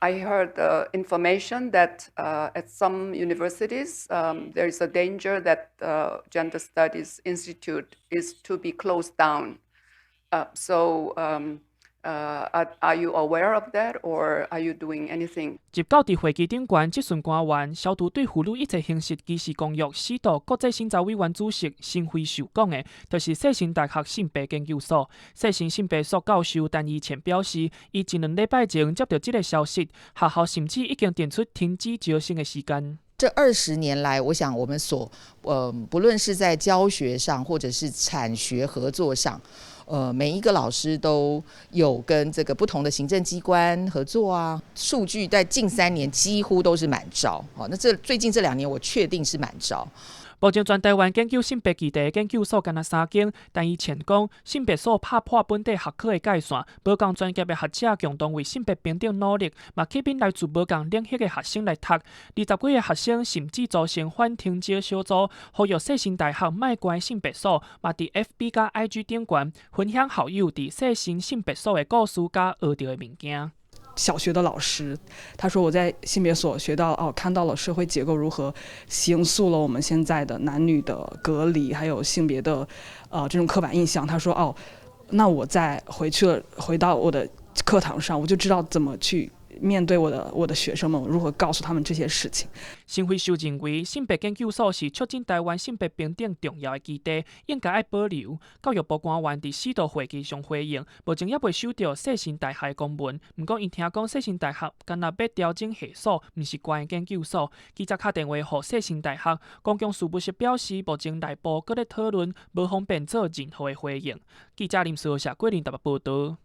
I heard the information that at some universities there is a danger that the Gender Studies Institute is to be closed down. So, are you aware of that, or are you doing anything? 入到佇會議頂懸質詢官員，消除對婦女一切形式歧視公約死黨國際審查委員主席申惠秀講的，就是世新大學性別研究所。世新性別所教授陳怡倩表示，伊一兩禮拜前接著這個消息，學校甚至已經定出停止招生的時間。這20年來，我想我們所，不論是在教學上，或者是產學合作上，每一個老師都有跟這個不同的行政機關合作啊。數據在近3年幾乎都是滿招，哦，那這最近這2年我確定是滿招。目前全台灣研究性別議題研究所干焦三間，陳怡倩講，性別所拍破本地學科的界線，無仝專業的學者共同為性別平等努力，嘛吸引來自無仝領域的學生來讀。20幾个學生甚至組成反停招小組，呼籲世新大學莫關性別所，嘛佇 FB 佮 IG 頂懸分享校友佇世新性別所的故事佮學著的物件。小學的老師，他說我在性別所學到哦，看到了社會結構如何形塑了我們現在的男女的隔離，還有性別的這種刻板印象。他說哦，那我再回去了，回到我的課堂上，我就知道怎麼去面對我的學生們，如何告訴他們這些事情。申惠秀認為，性別研究所是促進台灣性別平等重要的基地，應該愛保留。教育部官員佇司徒會議上回應，目前猶未收著世新大學的公文。毋過，𪜶聽講世新大學干焦欲調整系所，毋是關研究所。記者敲電話予世新大學公共事務室表示，目前內部閣咧討論，無方便做任何的回應。記者林思霞、桂林台北報導。